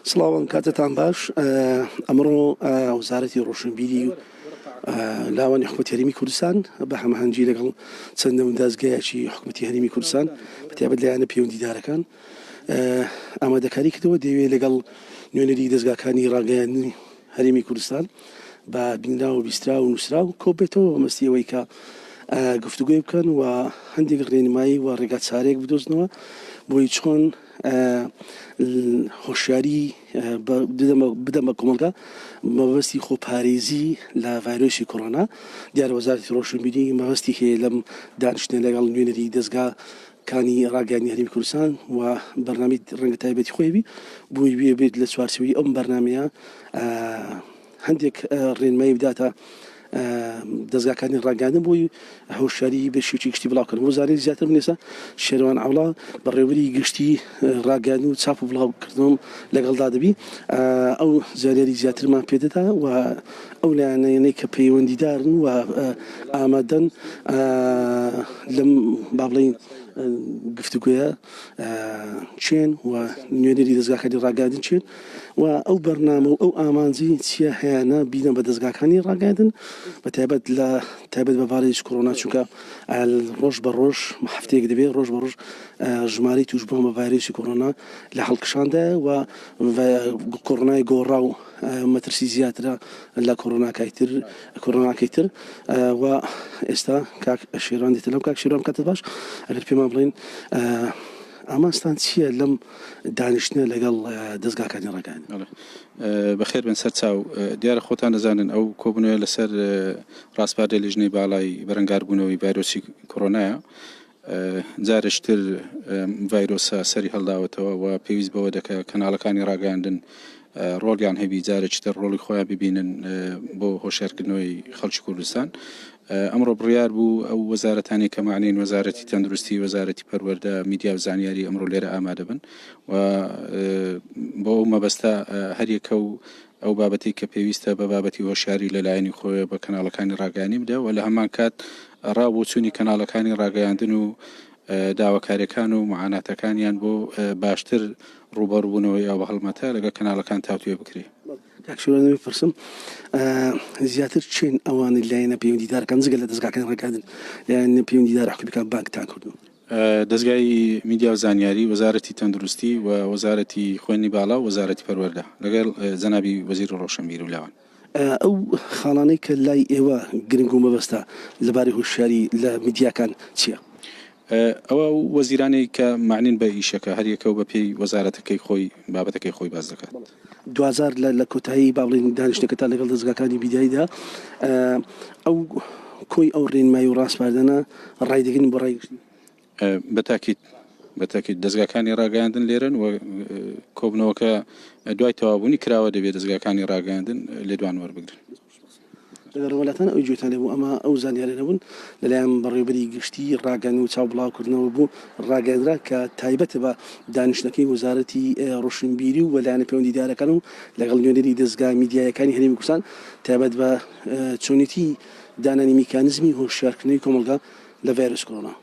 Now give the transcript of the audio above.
سڵاو ئەم کاتەتان باش ئەمڕۆ وەزارەتی ڕۆشنبیری و لاوانی حکومەتی هەرێمی کوردستان بە هەماهەنگی لەگەڵ چەند دەزگایەکی حکومەتی هەرێمی کوردستان بە تایبەت لایەنە پەیوەندیدارەکان ئامادەکاری کردەوە دەیەوێت لەگەڵ نوێنەری دەزگاکانی ڕاگەیاندنی هەرێمی کوردستان بە بینراو و بیستراو و نووسراو کۆبێتەوە بە مەستی ئەوەی کە گفتوگۆی بکەن و هەندێک ڕێنمایی و ڕێگا چارەیەک بدۆزنەوە بۆی چۆن هۆشیاری بدەم بە کۆمەڵگا مەبەستی خۆپارێزی لە ڤایرۆسی کۆرۆنا. دیارە وەزارەتی ڕۆشنبیری مەبەستی هەیە لەم دانیشتنە لەگەڵ نوێنەری دەزگاکانی ڕاگەیاندنی هەرێمی کوردستان و بەرنامەی ڕەنگە تایبەتی خۆی بی بۆی بێت لە چوارچێوەی ئەم بەرنامەیە هەندێک ڕێنمایی بداتە دەزگاکانی ڕاگەیاندن بۆی هۆشیاری بە شێوەیەکی گشتی بڵاو کردن بۆ زانیاری زیاتر من ئێستا شێروان عەوڵا بەڕێوەبەری گشتی ڕاگەیاندن و چاپ و بڵاوکردنەوەم لەگەڵدا دەبی ئەو زانیاری زیاترمان پێدەدا و ئەو لایەنانەی کە پەیوەندیدارن و ئامادەن لەم با بڵێین گفتوگۆیە کێن و نوێنەری دەزگاکانی ڕاگەیاندن کێن و ئەو بەرنامە و ئەو ئامانجی چیە هەیانە بیدەن بە دەزگاکانی ڕاگەیاندن بە تایبەت لە تایبەت بە ڤایرۆسی کۆرۆنا چونکە ڕۆژ بە ڕۆژ هەفتەیەک دەبێت ڕۆژ بە ڕۆژ ژمارەی تووشبووان بە ڤایرۆسی کۆرۆنا لە هەڵکشاندایە و کۆرۆنای گۆڕاو مەترسی زیاترە لە کۆرۆناکای تر کۆرۆناکەی تر و ئێستا کاک شێروان دێتە لەم کاک شێروان کاتت باش ئەگەر پێمان بڵێن ئامانجتان چییە لەم دانیشتنە لەگەڵ دەزگاکانی ڕاگەیاندن؟ بەخێر بێن سەرچاو. دیارە خۆتان دەزانن ئەو کۆبوونەوەیە لەسەر ڕاسپاردەی لیژنەی باڵای بەرەنگاربوونەوەی ڤایرۆسی کۆرۆنایە. جارێکی تر ڤایرۆسە سەری هەڵداوەتەوە و پێویست بەوە دەکا کەناڵەکانی ڕاگەیاندن ڕۆڵیان هەبی جارێکی تر ڕۆڵی خۆیان ببینن بۆ هۆشیارکردنەوەی خەڵکی کوردستان. ئەمڕۆ بڕیار بوو ئەو وەزارەتانەی کە مەعنین وەزارەتی تەندروستی، وەزارەتی پەروەردە، میدیا و زانیاری ئەمڕۆ لێرە ئامادەبن و بۆ ئەو مەبەستە هەریەکە و ئەو بابەتەی کە پێویستە بە بابەتی هۆشیاری لە لایەنی خۆیەوە بە کەناڵەکانی ڕاگەیاندنی بدە و لە هەمان کات ڕا و بۆچوونی کەناڵەکانی ڕاگەیاندن و داواکاریەکان و معاناتەکانیان بۆ باشتر ڕووبەڕووبوونەوەی ئەو هەڵمەتە لەگەڵ کەناڵەکان تاوتوێ بکرێ. کاک شێروان دەمەوێت بپرسم زیاتر کێن ئەوانەی لایەنە پەیوەندیدارەکان جگە لە دەزگاکانی ڕاگەیاندن لایەنە پەیوەندیدارە حکومیەکان بانگتان کردوون؟ دەزگای میدیا و زانیاری، وەزارەتی تەندروستی و وەزارەتی خوێندنی باڵا و وەزارەتی پەروەردە لەگەڵ جەنابی وەزیری ڕۆشنبیری و لاوان. ئەو خاڵانەی کە لای ئێوە گرنگ و مەبەستە لەبارەی هۆشیاری لە میدیاکان چییە؟ ئەوە ئەو وەزیرانەی کە مەعنین بە ئیشەکە هەر یەکە و بە پێی وەزارەتەکەی خۆی بابەتەکەی خۆی باس دەکات. دواجار لە کۆتایی با بڵێین دانیشتنەکەتان لەگەڵ دەزگاکانی میدیاییدا ئەو کۆی ئەو ڕێنمایی و ڕاسپاردانە ڕایدەگرن بۆ ڕای گشتی؟ بە تاکید بە تاکید دەزگاکانی ڕاگەیاندن لێرەن و کۆبنەوەکە دوای تەواوبوونی کراوە دەبێت دەزگاکانی ڕاگەیاندن لێدوان وەربگرن. لەگەڵ وەلاتان ئەوی گوێتان لێ بوو ئەمە ئەو زانیاریانە بوون لەلایەن بەڕێوەبەری گشتی ڕاگەیاندن و چاو بڵاوکردنەوە بوو ڕاگەیەندرا کە تایبەتە بە دانیشتنەکەی وەزارەتی ڕۆشنبیری و لایەنە پەیوەندیدارەکان و لەگەڵ نوێنەری دەزگا میدیایەکانی هەرێمی کوردستان تایبەت بە چۆنێتی دانانی میکانزمی هۆشیارکردنەوەی کۆمەڵگا لە ڤایرۆسی کۆرۆنا.